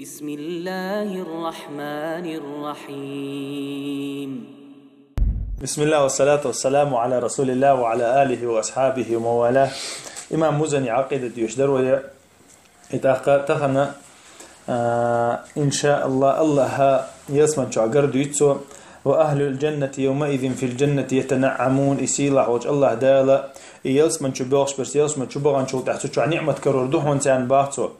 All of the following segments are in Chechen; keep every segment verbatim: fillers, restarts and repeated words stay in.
بسم الله الرحمن الرحيم. بسم الله والصلاة والسلام على رسول الله وعلى آله وأصحابه ومن والاه. Имам Музани Ӏакъида дешаш дар вай. ТӀаккха тахан, а, иншааллахӀ, АллахӀа ялсман чу гар дуьйцу цо: «وأهل الجنة يومئذ في الجنة يتنعمون». И сийлахь волчу АллахӀ Дала и ялсман чу боьлхуш берш ялсман чу баханчул тӀаьхьа цу чохь ниӀмат карор ду хьуна царна, бах цо.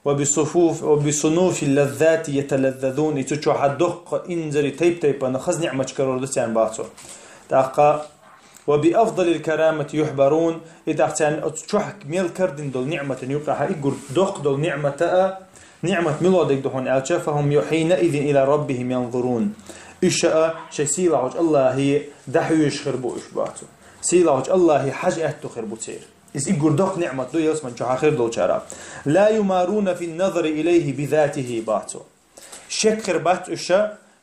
«وبصفوف، وبصنوف اللذات يتلذذون». И цу чохь доккха инзаре тайп-тайпана хаза ниӀматаш карор ду царна, бах цо. ТӀаккха «وبأفضل الكرامة يحبرون». И тӀаккха царна оцу чохь мел карадина долу ниӀматана юкъахь и гур доккха долу ниӀмата а, ниӀмат мила дерг ду хьуна аьлча, «فهم حينئذ إلى ربهم ينظرون». Уьш а шайн сийлахь волчу АллахӀе дӀахьоьжуш хир бу уьш, бах цо. Сийлахь волчу АллахӀе хьажа аьтту хир бу церан. Иза и гур доккха ниӀмат ду ялсман чохь хир долчарах. «لا يمارون في النظر إليه بذاته», бах цо. Шек хир бац уьш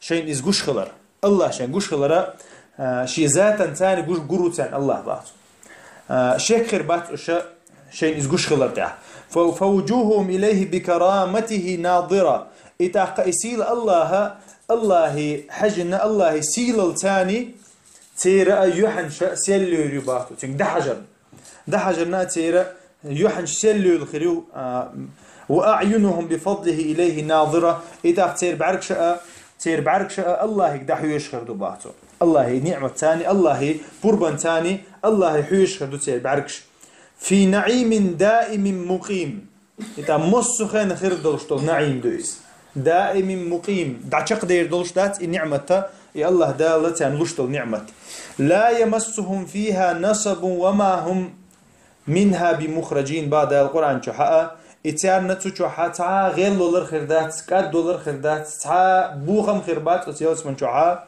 шайна иза гуш хилар. АллахӀ шайна гуш хилара, а, шен затан царна гуш гур ву царна АллахӀ, бах цо. А, шек хир бац уьш шайна иза гуш хилар тӀехь. «ف، فوجوههم إليه بكرامته ناظرة». И тӀаккха и сийла АллахӀа, АллахӀе хьаьжина, АллахӀе сийлалла царна церан а юьхьанаш сел луьйр ю, бах цо, цуьнга дӀахьажарна. ДӀахьажарна а церан юьхьанаш сел луьйр хир ю, а, «وأعينهم بفضله إليه ناظرة». И тӀаккха церан бӀаьргаш а, церан бӀаьргаш а АллахӀе дӀахьоьжуш хир ду, бах цо. АллахӀе ниӀмат царна, АллахӀе пурбан царна, АллахӀе хьоьжуш хир ду церан бӀаьргаш. «في نعيم دائم مقيم». И тӀаккха массо а хенахь хир долуш долу наӀим ду иза. «دائم مقيم». ДӀачекхдер долуш дац и ниӀмат, и АллахӀ Дала царна луш долу ниӀмат. «لا يمسهم فيها نصب وما هم منها بمخرجين», бах Дала Къуръан чохь а, и царна цу чохь цхьа а гӀел лолар хир дац, кӀад лолар хир дац, цхьа а бохам хир бац оцу ялсман чохь а.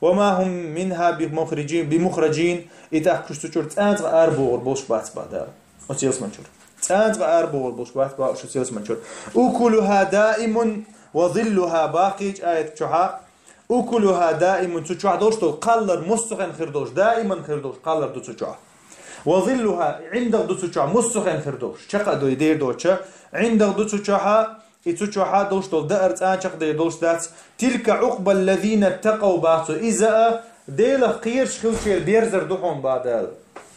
«وما هم منها بمخرجين، بمخرجين», и тӀаккха уьш цу чуьра цкъа а арабохур болуш бац, бах Дала. Оцу ялсман чуьра. Цкъа а арабохур болуш бац, бах, уьш оцу ялсман чуьра. «أكلها دائم وظلها», бах кхечу аят чохь а. «أكلها دائم», цу чохь долуш долу кхаллар массо а хенахь хир долуш, даиман хир долуш кхаллар ду цу чохь. «وظلها», ӀиндагӀ ду цу чохь массо а хенахь хир долуш. Чекх а дой, дер доцуш, ӀиндагӀ ду цу чохь а, и цу чохь а долуш долу даар цкъа а чекхдер долуш дац. «تلك عقبى الذين اتقوا», бах цо. Иза а Делах кхераш хилчеран дерзар ду хьуна, бах Дала.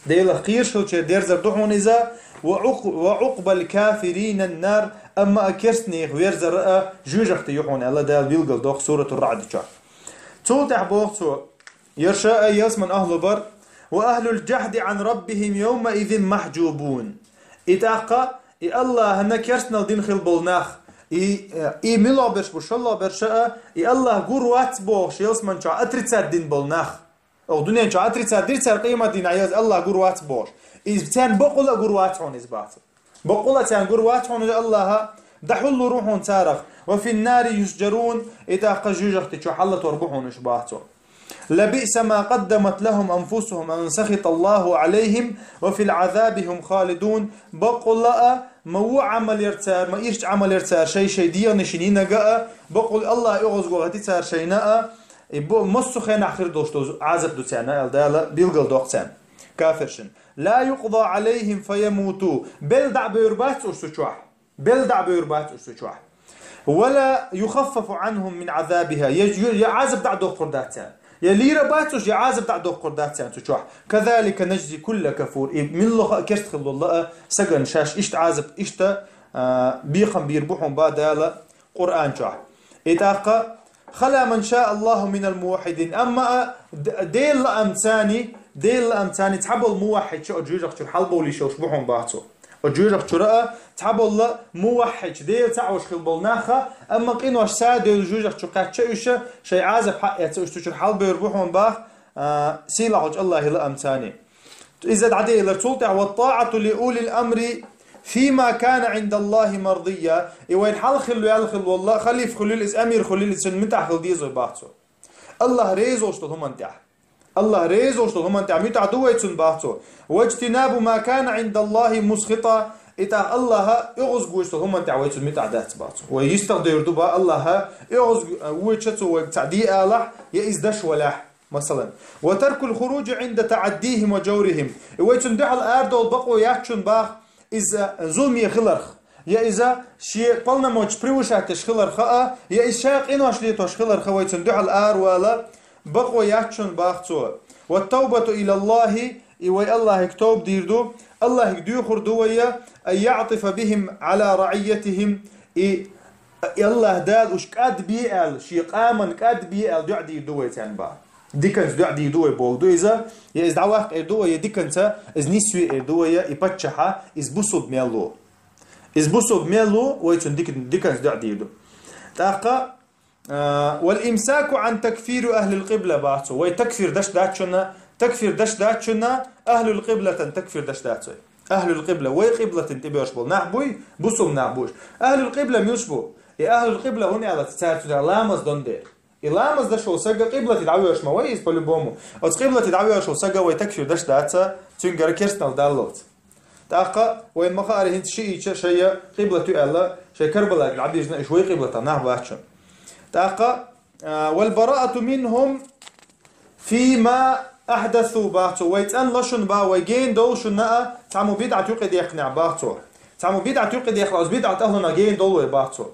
Делах кхераш хилчеран дерзар ду хьуна иза. «وعق، وعقبى الكافرين النار», амма а керстанех верзар а жоьжахати ю хьуна аьлла Дала билгал доккху Суратур-РаӀд чохь. Цул тӀаьхьа боху цо: «Ярша а ялсман ахлу бар». «وأهل الجحد عن ربهم يومئذ محجوبون». И тӀаккха и АллахӀана керстанал дина хила болу нах, и, и муьлха берш бу, шолгӀа берш а, и АллахӀ гур вац бохуш ялсман чохь отрицать дина болу нах. Оха дуьнен чохь отрицать дира цара къематдийнахь, ялсман АллахӀ гур вац бохуш. Иза царна бакъволу а гур вац хьуна иза, бах цо. Бакъволу а царна гур вац хьуна иза АллахӀа, дӀахьуллур ву хьуна царах. «وفي النار يسجرون», и тӀаккха жоьжахати чу хьалатор бу хьуна уьш, бах цо. «لبئس ما قدمت لهم أنفسهم أن سخط الله عليهم وفي العذاب هم خالدون». Бакъволу а, ма вон Ӏамал яра цара, ма иштта Ӏамал яра цара шай-шай дегӀанашна йинарг а, бакъволу АллахӀа оьгӀазго хӀоттий цара шайна а, и бо-, массо а хенахь хир долуш долу Ӏазап ду царна аьлла Дала билгал доккху царна, кафиршна. «لا يقضى عليهم فيموتوا». Белла дӀа а бевр бац уьш цу чохь. Белла дӀа а бевр бац уьш цу чохь. «ولا يخفف عنهم من عذابها». Я, я, я Ӏазап дӀа а доккхур дац царна. Я лийр а бац уьш, я Ӏазап дӀа а доккхур дац царна цу чохь. «كذلك نجزي كل كفور». И муьлхха а керста хила волу а стагана шаьш иштта Ӏазап, иштта, а, бекхам бийр бу хьуна, бах Дала Къуръан чохь. И тӀаккха «خلا من شاء الله من الموحدين». Амма а Д-, Делан лаамца, Делан лаамца цхьаболу муваххьидаш оцу жоьжахати чуьра хьалабовлийш йолуш бу хьуна, бах цо. Оцу жоьжахати чуьра а цхьаболу муваххьидаш, Дела цхьаъ волуш хила болу нах а, амма къинош садевлла жоьжахати чу кхаьчча уьш, шайн Ӏазап хьаэца уьш цу чуьра хьалабевр бу хьуна, бах, а, сийлахь волчу АллахӀан лаамца. Иза дӀаделира цул тӀаьхьа: «والطاعة لأولي الأمر فيما كان عند الله مرضيا». И вайн хьалха хилла ваьлла хилла волу халифа хуьлийла иза, амир хуьлийла иза, цунна муьтӀахь хила деза вай, бах цо. АллахӀ реза волуш долу хӀуманна тӀехь. АллахӀ реза волуш долу хӀуманна тӀехь муьтӀахь ду вай цунна, бах цо. «واجتناب ما كان عند الله مسخطا». И тӀаккха АллахӀа оьгӀазгош долу хӀуманна тӀехь вай цунна муьтӀахь дац, бах цо. Вай йистах девр ду, бах, АллахӀа оьгӀазг-, а, вуьйцуш цо вайга цхьаъ де алахь, я иза даш валахь. Масалан: «وترك الخروج عند تعديهم وجورهم». И вай цунна дуьхьал арадовла бакъо яц шуна, бах, иза зуламе хиларх. я иза шен полномочеш превышать деш хилар ха а, я иза ша къинош летош хилар ха, вай цунна дуьхьал аравала бакъо яц шун, бах цо. والتوبة إلى الله, и вай Аллахьига тоба дийр ду, Аллахьига доьхур ду вай, أن يعطف بهم على رعيتهم, и, и Аллахь Дала уьш кӀадбе аьлла, шен къаман кӀадбе аьлла дуӀа дийр ду вай царна, бах. Диканца дуӀа дийр ду вай, боху ду иза, я иза дӀаваккха эр ду вай, я диканца иза нисве эр ду вай, и паччахьа, иза бусалба мел ву. Иза бусалба мел ву, вай цунна дика-, диканца дуӀа дийр ду. ТӀаккха, а, والإمساك عن تكفير أهل القبلة, бах цо. Вай такфир деш дац шуна, такфир деш дац шуна, ахӀлул къиблатан такфир деш дац вай. АхӀлул къибла, вай къиблатан тӀебоьрзуш болу нах буй, бусалба нах бу уьш. АхӀлул къибла муьлш бу? И ахӀлул къибла хӀунда аьлла, цара цу тӀехь ламаз дон дера. И ламаз деш волу сага къиблате дӀавоьрзуш ма вай иза по-любому. Оцу къиблате дӀавоьрзуш волу сага вай такфир деш дац, цуьнгара керстанал даллалц. ТӀаккха вайна ма хаара, хӀинца шиӀиташа шайна къиблат ю аьлла, шайн Карбалага дӀабирзина, уьш вай къиблатан нах бац шуна. ТӀаккха, а, والبراءة منهم فيما أحدثوا, бах цо, вай цӀанло шуна, бах, вай гена довлу шуна а, цхьаммо бидӀат юкъедаьккхинехь, бах цо. Цхьаммо бидӀат юкъедаьккхина, оцу бидӀат ахӀлунах гена довлу вай, бах цо.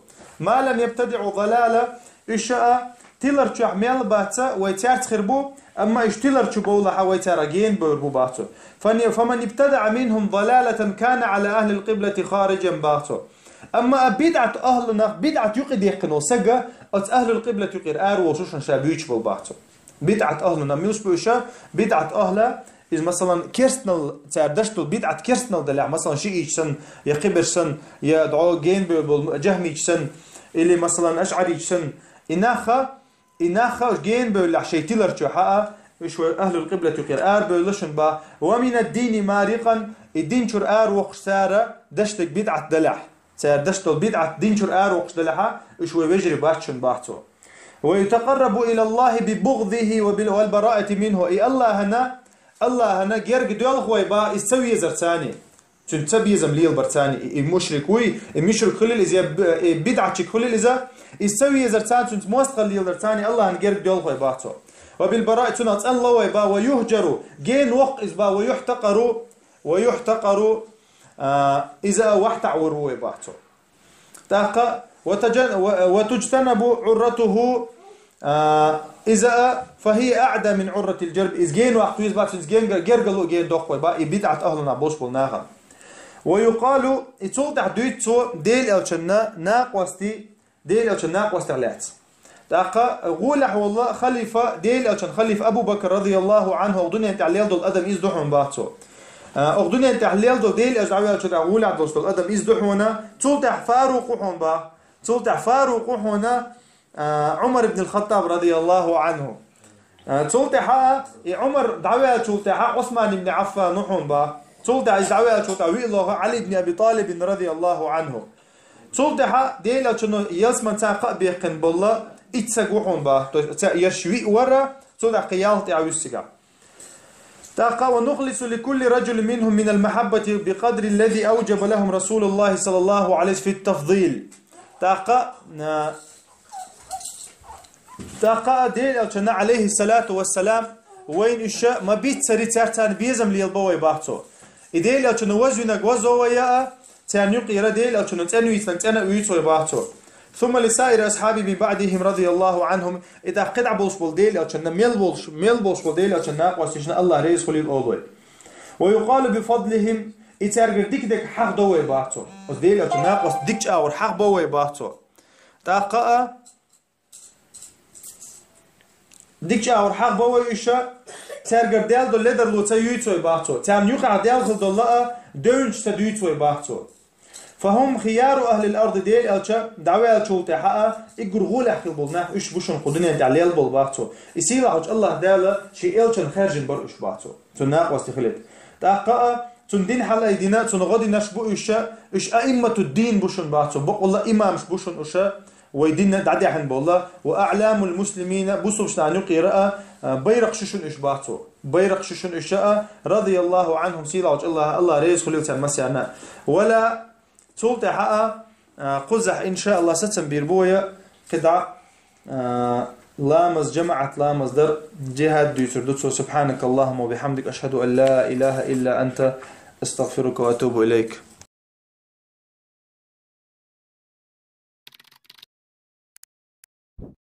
ما لم يبتدعوا ضلالة, уьш а тилар чохь мел бац, вай цаьрца хир бу, амма уьш тилар чу бовлахь а, вай царах гена бевр бу, бах цо. فن-, فمن ابتدع منهم ضلالة كان على أهل القبلة خارجا, бах цо. Амма а бидӀат ахӀлунах, бидӀат юкъедаьккхина волу сага, оцу ахӀлул къиблат юкъера араволуш ву шуна ша буьйцуш болу, бах цо. БидӀат ахӀлу нах муьлш бу уьш? БидӀат ахӀла, иза, масалан, керстанал, цара деш долу бидӀат керстанал делахь, масалан, шиӀиташ санна, я кхиберш санна, я дӀо генабевр болу жахмиташ санна, или, масалан, ашӀариташ санна, и наха, и наха уьш генабевллехь шайн тилар чохь а, уьш вай ахӀлул къиблат юкъера арабевлла шуна, бах, ва мина ддини марикъан, и дин чуьра аравоккхуш цара деш дерг бидӀат делахь. Цара деш долу бидӀат дин чуьра аравоккхуш делахь а, уьш вай вежарий бац шуна, бах цо. Ва ютакъаррабу илаллахӀи би бугӀдихӀи ва бил, вал бараати минхӀу. И Аллахьана, Аллахьана герга доьлху вай, бах, иза ца везарца. Цуьнца безам лелабарца, и, и мушрик вуй, и мушрик хуьлийла иза, я б-, и бидӀатчиг хуьлийла иза, иза ца везарца, цуьнца мостагӀалла леларца Аллахьана герга доьлху вай, бах цо. Ва бил бараи, цунах цӀанло вай, бах, ва юхӀжару, генавоккху иза, бах, ва юхӀтакъару, ва юхӀтакъару, а, иза а вахтахь вур ву вай, бах цо. ТӀаккха, ва таджан-, ва, ва туджтанабу гӀурратухӀу, а, иза а, фахӀия аӀда мин гӀурратил джарб. Иза генаваккха веза, бах, цуьнца генга-, гергарло а генадоккху вай, бах, и бидӀат ахӀлу нах болуш болу нахана. Ва юкъалу, и цул тӀаьхьа дуьйцу цо Делан элчанна накъостий, Делан элчанан накъостех лаьцна. ТӀаккха гӀолехь волу халифа, Делан элчанан халифа Абу Бакр, радияллахӀу гӀанхӀу, оха дуьнен тӀехь лелла долу адам иза ду хьуна, бах цо. А, оха дуьнен тӀехь лелла долу, Делан элча дӀаваьллачул тӀаьхьа гӀолехь долуш долу адам иза ду хьуна. Цул тӀаьхьа Фарукъ ву хьуна, бах. Цул тӀаьхьа Фарукъ ву хьуна, а, Ӏумар ибн ал-ХаттӀаб, радияллахӀу гӀанхӀу. А, цул тӀаьхьа, и Ӏумар дӀаваьллачул тӀаьхьа Ӏусман ибн Ӏаффан ву хьуна, бах. Цул тӀаьхьа иза дӀаваьллачул тӀаьхьа виълагӀа Ӏали ибн Аби ТӀалиб, радияллахӀу гӀанхӀу. Цул тӀаьхьа Делан элчано ялсаманица кхаъ баьккхина болу итт саг ву хьуна, бах. То есть, ца-, ерш виъ вара, цул тӀаьхьа кхин ялх тӀаьхьа вуьсу цигахь. ТӀаккха, ва нухлису ликулли раджулин минхӀум минал махьаббати бикъадри ллази авджаба лахӀум расулуллахӀи саллаллахӀу гӀалайхӀи фит тафдил. ТӀаккха, а, ТӀаккха а Делан элчанна, Ӏалайхиссалату вассалам, вайна уьш ма-биццари, цара царна безам лелабо вай, бах цо. И Делан элчано вазвинарг вазво вай а, царна юкъера Делан элчано цӀена вийцинарг цӀена а вуьйцу вай, бах цо. Сумма лисаири асхьабихӀи мин баӀдихӀим, радияллахӀу гӀанхӀум, и тӀаккха кхидӀа болуш болу Делан элчанна, мел болуш, мел болуш болу Делан элчанан накъосташна, Аллахь реза хуьлийла, олу вай. Ва юкъалу би фадлихӀим, и цаьргара дика дерг хьахадо вай, бах цо. Оцу Делан элчанан накъостий дика чӀагӀо хьахабо вай, бах цо. ТӀаккха а, дика чӀагӀо хьахабо вай уьш, цаьргара даьлла долу ледарло ца юьйцу вай, бах цо. Царна юкъахь даьлла хила долу а девнаш ца дуьйцу вай, бах цо. ФахӀум хияру ахӀлил арди, Делан элча дӀаваьллачул тӀаьхьа а, уггар гӀолехь хила болу нах уьш бу шуна кху дуьнен тӀехь лелла болу, бах цо. И сийлахьчу Аллахь Дала шен элчанна хаьржина бара уьш, бах цо. Цуьнан накъостий хилийта. ТӀаккха а, цуьнан дин хьалаайдина, цуьнан гӀо динарш бу уьш, уьш аимматуддин бу шуна, бах цо, бакъволу имамаш бу шуна уьш, вай дин дӀадаьхьна болу, ва аӀламул муслимина, бусалбачу нахана юкъера а, а, байракхаш ю шуна уьш, бах цо. Байракхаш ю шуна уьш а, радияллахӀу гӀанхӀум, сийлахьчу Аллахь, Аллахь реза хуьлийла царна массарна. Вала, цул тӀаьхьа а, а, кхузахь, иншааллахӀ, сацам бийр бу вай, кхидӀа, а, ламаз, жамаӀат ламаз дар, жихӀад дуьйцур ду цо. СубхьанакаллахӀумма ва бихьамдик, ашхӀаду ан ла илахӀа илла анта, астагъфирука ва атубу илайк.